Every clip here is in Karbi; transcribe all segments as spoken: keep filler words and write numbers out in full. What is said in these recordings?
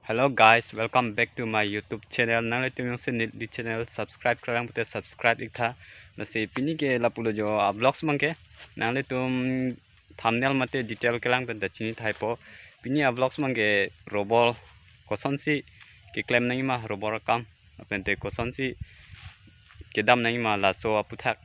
Hello guys, welcome back to my YouTube channel. Nanglitum jongsi neli channel subscribe krang pute subscribe iktha. Lasi pini ke lapulo jo a vlogs abangke. Nanglitum thumbnail mate detail kelang penta chini thaipo. Pini a vlogs abangke rubber kosonsi keklem nangjima rubber akam. Pente kosonsi kedam nangjima laso aputhak.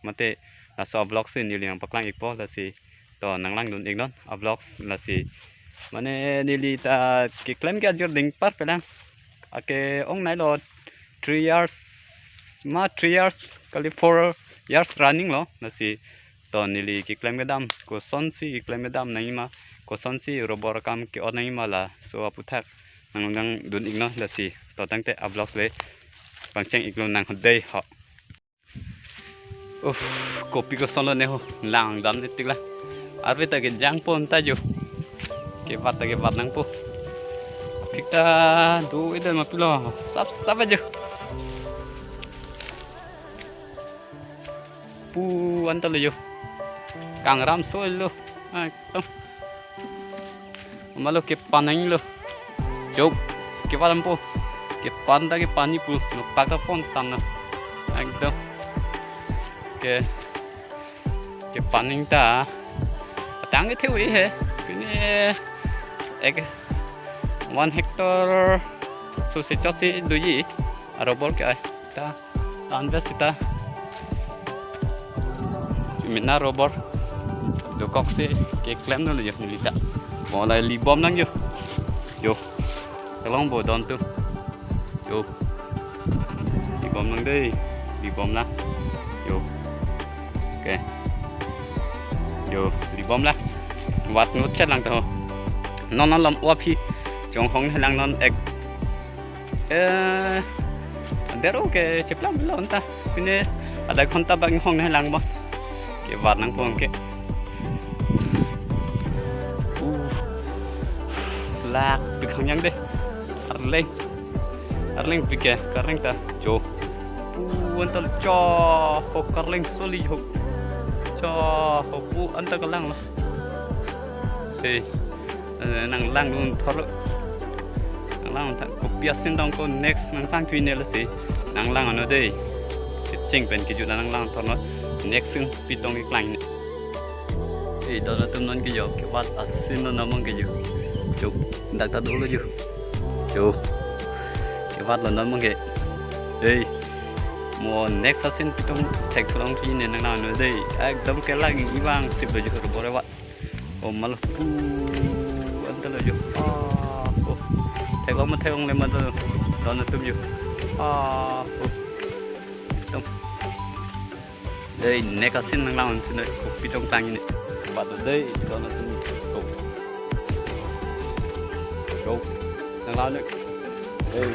Mate laso a vlogs si neli nangpaklang ikpo lasi. To nanglangdun iknon a vlogs lasi. Mane neli ta keklem ke ajor dingpar pelang. Ake ong nailo three years ma three years kali four years running lo lasi. To neli keklem kedam kosonsi keklem kedam nangjima kosonsi rubber akam ke-ot nangjima laso aputhak nanglangdun iknon lasi. To tangte a vlogs le pangcheng iklo nang hodei ho. Uff, kopi kosonlo ne ho, langdam ne tik la. Arve ta kejang pon ta jo. Kebat ta kebat nangpo. Apik ta do ida mapilo. Sap sap ajo. Pu anta lo jo. Kangram soi lo. Ai, tong. Amalo kepan nanglo. Jok. Kepan ampo. Kepan ta kepan ni pu. Nopak ta pon tam na. Ekdom. Ke. Kepan nang ta. Patang ke thewi he. Pini ek one hectare so se chot si doji. A rubber ke ai. Ta. Andas kita. Mina rubber. Dokok si keklem nanglo jo neli ta. Mo la libom nang jo. Jo. Kelong bo don tu. Jo. Libom nang dei. Libom la. Jo. Oke. Jo, libom la. Wat ngut chet lang to. Non non lam uap hi. Jong hong helang non ek. Eh, der oke, cheplang lo anta. Pine adai khonta bang hong helang bo. Kebat nangpo ke. Uh. Lak pik hangjang dei. Arleng. Arleng pik ke, karleng ta. Jo. Uh, anta lo cho. Ho karleng soli ho. Cho. Ho pu anta kelang lo. Hei. Eh, nanglangdun thor. Nanglang thor kopi asin tong ko next nangpangthui ne lasi. Nanglang ano dei. Kecheng pen kejut nanglang thor no. Next sing pitong iklang ne. Eh, don atum non ke jo. Kebat asin non among ke jo. Jo. Dak ta dolo jo. Jo. Kebat lo non among ke. Hei. Mo next asin pitong thek tolong ki ne nanglang ano dei. Ekdom kelang ibang sip lo jo bore wat. Oh, malah pu anta lo jo. Ah, oh. Thek ong ma thek ong le ma do. Don atum jo. Ah, oh. Tum. Dei, next asin nanglang sini kopi tong tang ne. Bat dei, don atum. Oh. Jo. Nanglang ne. Dei.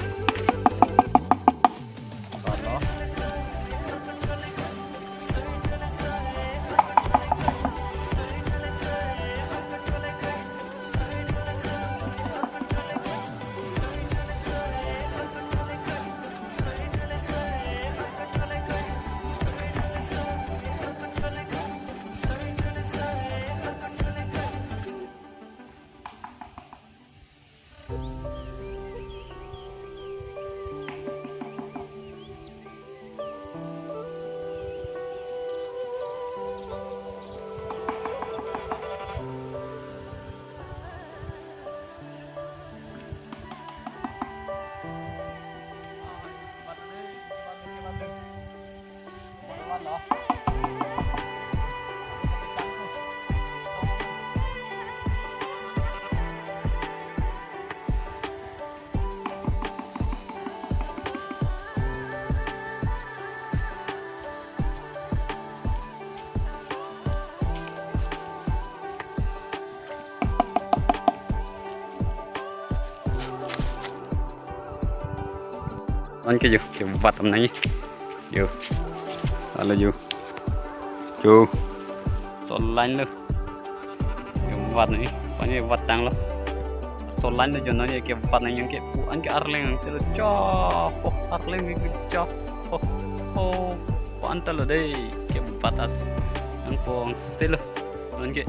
Anke jo, kebat am nangji. Jo. Alo jo. Jo. Sol line lo. Kebat nangji. Panye bat tanglo. Sol line lo jo nangji kebat nangji ke pu anke arleng selo cho. Oh, arleng ni cho. Oh. Oh. Pu anta lo dei. Kebat as. Nangpong selo. Nonke.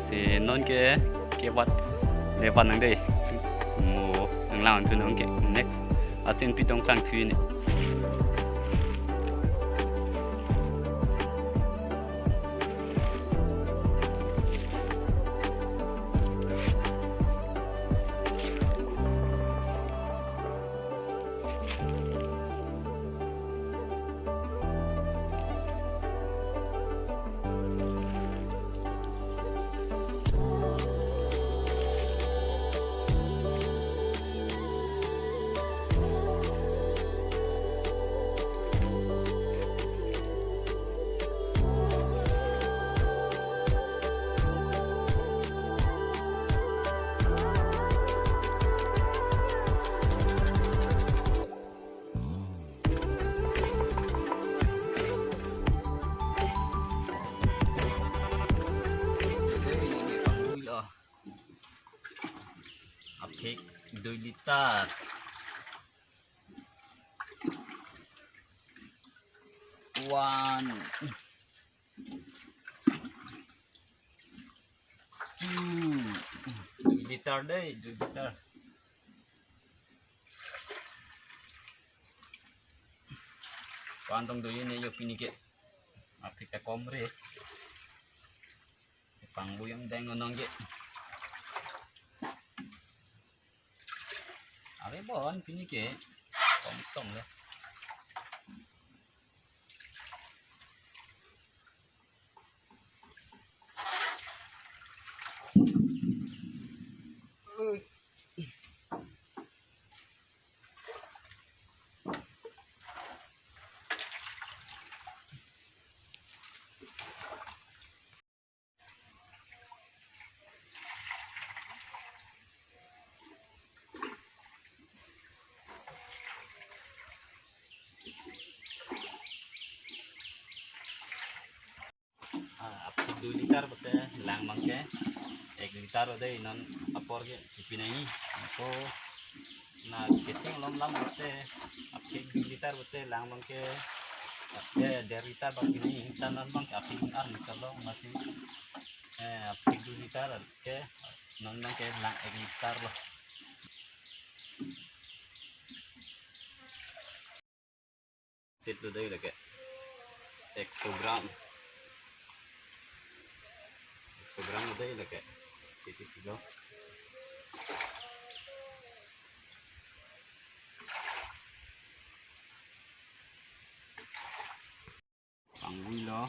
Si nonke kebat. Lebat nang dei. Mo. Lang tu nong ke next asin pitong klang thui ne. Aphek dui liter. One, two, dui liter dei, dui liter. Pantong dui ne jo pini ke. Aphek ta kom re. Pangbu yang deng nonong ke. Are bon pini ke kom som le. Ah, aphek dui liter pute lang abang ke ek liter dei non apor ke pipinai. Ako na kecheng lom lam pute aphek dui liter pute lang abang ke eh der liter abang pini ta non abang ke aphek ar ni chalo masi eh aphek dui liter ke non abang ke lang ek liter lo. Tit lo dei lake. Ekso gram. Ekso gram lo dei lake. Tit lo. Pangvui lo.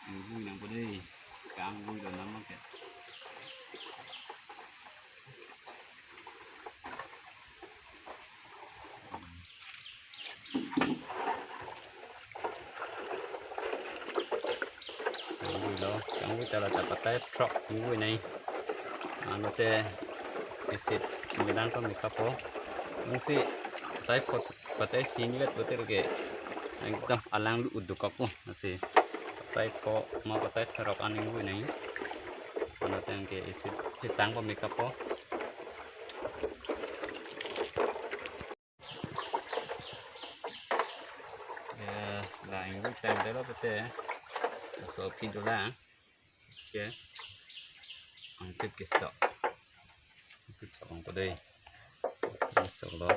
Pangvui nangpo dei. Pangvui lo nang ke. Pangvui lo, pangvui ta la ta patai throk pangvui nai. Ano te isit midang ko mekapo. Mungsi patai pot, patai singlet betul ke. Ekdom alang lu uduk ako nasi. Patai ko ma patai throk an pangvui nai. Ano te ke isit sitang ko mekapo. Eh, la ingru time dei lo pute. So phi dolang. Ke. Angpip kesok. Angpip sok angpo dei. Sok lo.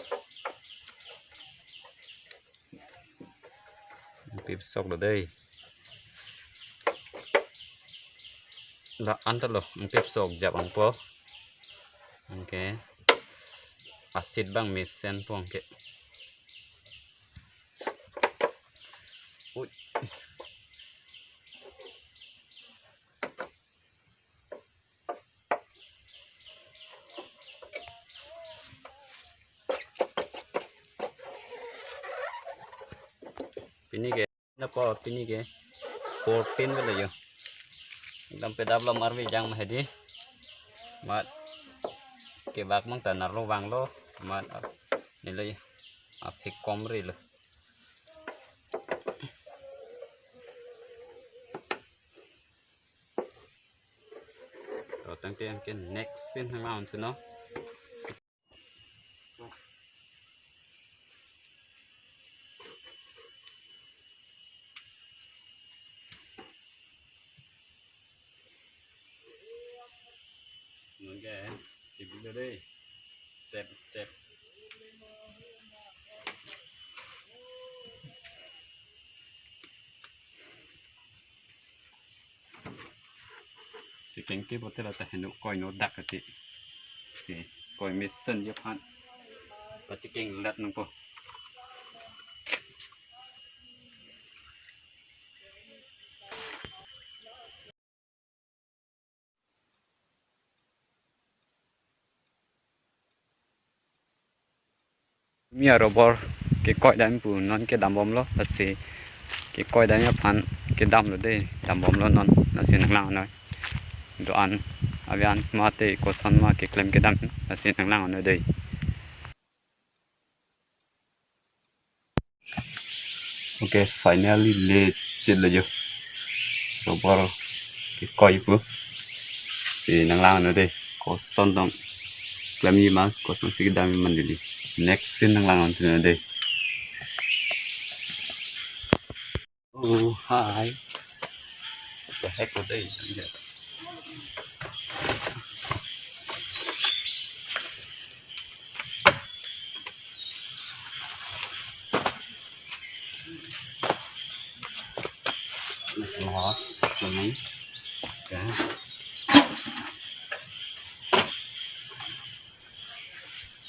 Angpip sok lo dei. La-an ta lo, angpip sok jap angpo. Anke. Asit abang mesen po anke. Ui. Pini ke, na po pini ke fourteen ke lo jo. Ekdom pedap lo marve jang ma hedi. Mat kebak mang ta narlo vanglo. Mat nilo jo. Aphek kom re lo. To tangte anke next scene hang laun suno. Nonke, tibilo dei. Step, step. Chikeng ke bote la ta heno koi no dak ati. Si koi mesen je phan. Pachikeng let nangpo. Mi arobor kekoi dam pu non kedam bomlo, lasi kekoi dam aphan kedamlo dei, dam bomlo non, lasi nanglang noi. Do-an avi-an mate koson ma keklem kedam, lasi nanglang noi dei. Okay, finally le chit lo jo. Robor kekoi pu. Si nanglang noi dei. Koson tong klemji ma, kosonsi kedamji ma dei. Next scene nanglang noi dei. Oh, hi. The heck are they?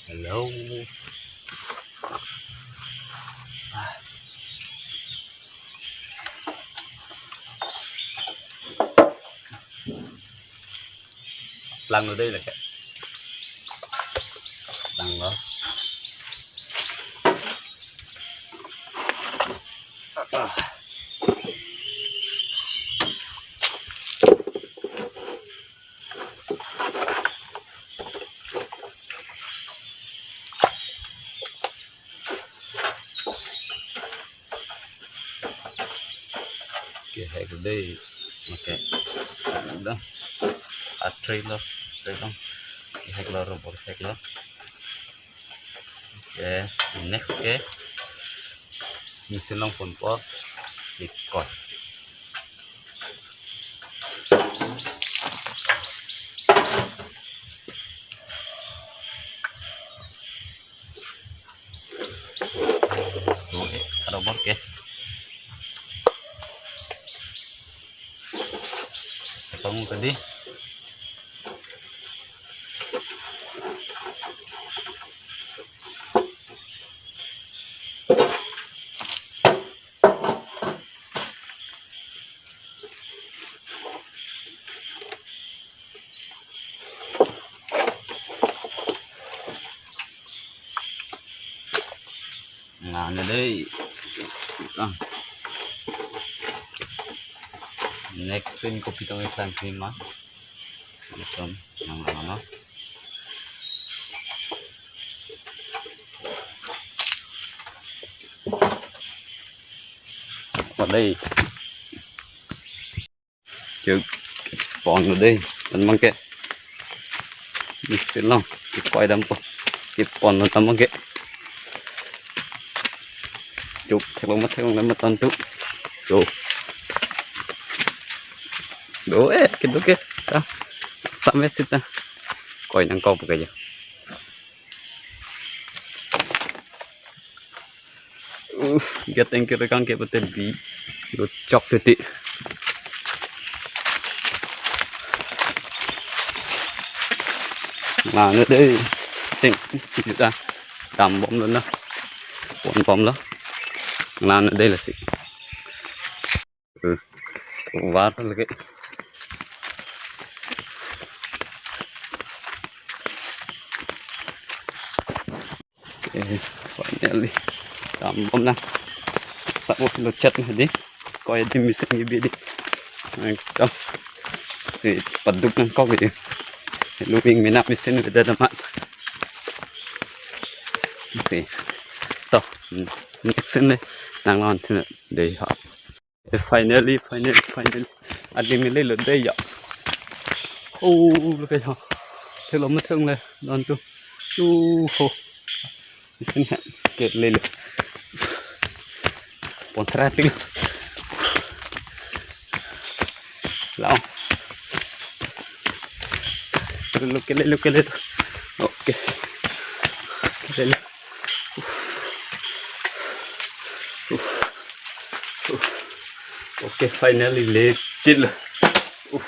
Hello. Lang lo dei lake. Lang lo. Kehek dei, okay. Dah. Atri lo, atri lo. Kehek lo, robor kehek lo. Okay, next ke. Mesen long ponpo. Ikot. Oke, robor ke. Ketemu tadi. Nang ne dei. Ah. Next scene kopi tong iklang sini ma. Betul. Nang nang nang. Padai. Chuk, pon lo dei, tan bangke. Mesen long, kekoi dampo. Kepon lo tan bangke. Chuk, theklong ma theklongle matan tu. Chuk. Do eh, kedo ke. Ta. Samet sita. Koi nangkok pu ke jo. Uh, get anchor kang ke pute bi. Lo chok titi. Nang ne dei. Ting, kita. Dam bomlo na. Pon bomlo. Nang ne dei lasi. Uh, war lagi. Eh, finally. Dam bom na. Sa mo lo chat na di. Koi di mesen ni bi di. Nangkok. Eh, paduk nangkok di. Lubing mena mesen beda damat. Okay. To, next scene dei. Nang lawan sini dei ha. Eh, finally, finally, finally. Adim le lo dei ya. Oh, lo ke ha. Thelo ma theng le don tu. Oh, ho. Mesen ha. Ke le lo. Pon sera tik. Lao. Lele, lele, lele. Okay. Lele. Uf. Uf. Uf. Okay, finally, lechilo. Uf.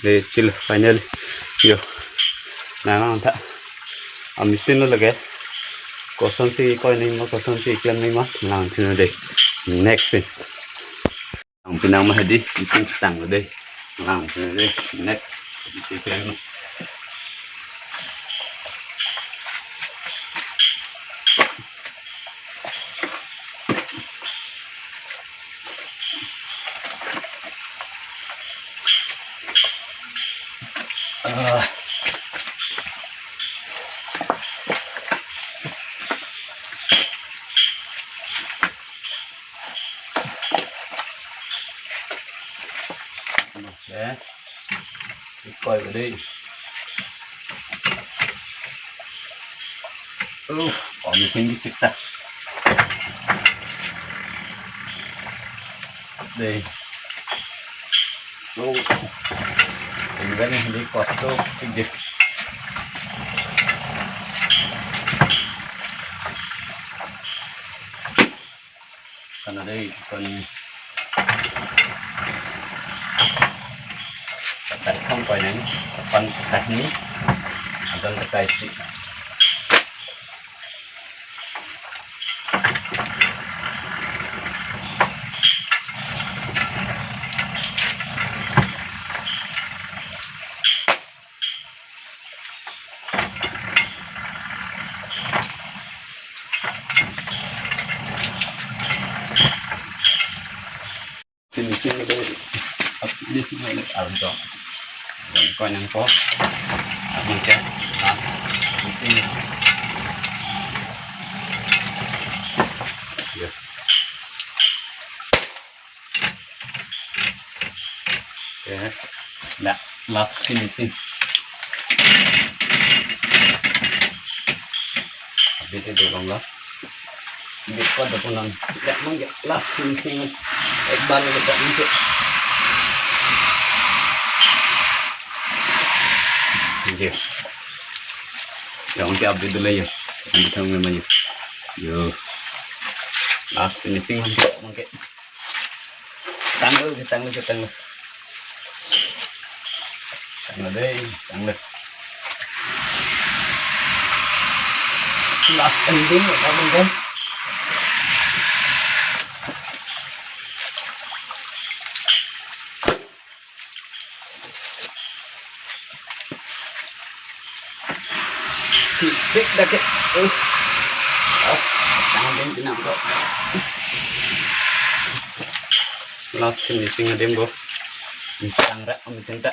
Lechilo, finally. Yo. Nang nang tha. A machine lo lake. Kosonsi koi nangji ma, kosonsi klem nangji ma. Nang thina de. Next scene. Ang pinang mah di, itin sang de. Ang pinang de, next. Isi klem. Ah. Okay. Ikoi ko dei. Uh, om sing di cipta. Dei. Oh. Ini kan ini kos tu tinggi. Kana dei, kon katai thong koi nang, pan kahini, adon katai si. Finishing ko, finishing ko arjo. Ko nang ko. Abang ke last finishing. Ya. Okay, la-, last finishing. Abit itu dong la. Abit ko ada punan. Tidak mungkin last finishing. Ek bar kita mungkin. Thank you. Yang ke abit dulu ya. Yang kita memang ya. Yo. Last finishing mungkin. Tanglo, tanglo, tanglo. Tanglo dei, tanglo. Last ending, apa mungkin? Cipik dah ke. Uh. Ah, tangan dia pinang kok. Last finishing adim bo. Tang rak machine ta.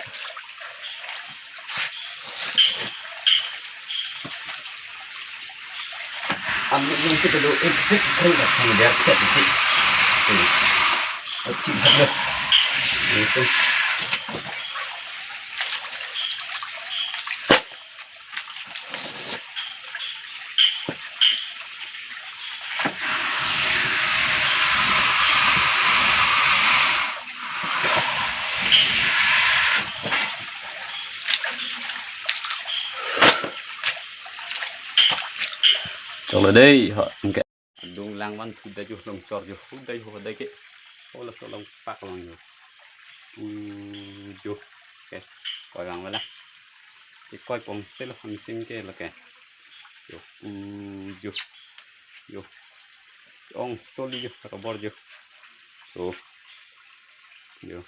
Am yung si kedo ipik kring dak kring dia chat ipik. Ini. Acik dah. Itu. Cholo dei, ho, angke. Dung lang van thu dei jo, long chor jo, thu dei ho dei ke. Ho laso long pak long jo. U jo. Ke. Koi vang wala. Ke koi pong selo ham sing ke lo ke. Jo. U jo. Jo. Ong soli jo, robor jo. Jo. Jo.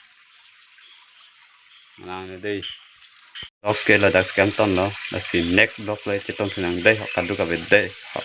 Mana ne dei. Vlog ke ladak si kangton lo. Lasi next vlog le chetong thinang dei. Ho kadokave dei. Ho.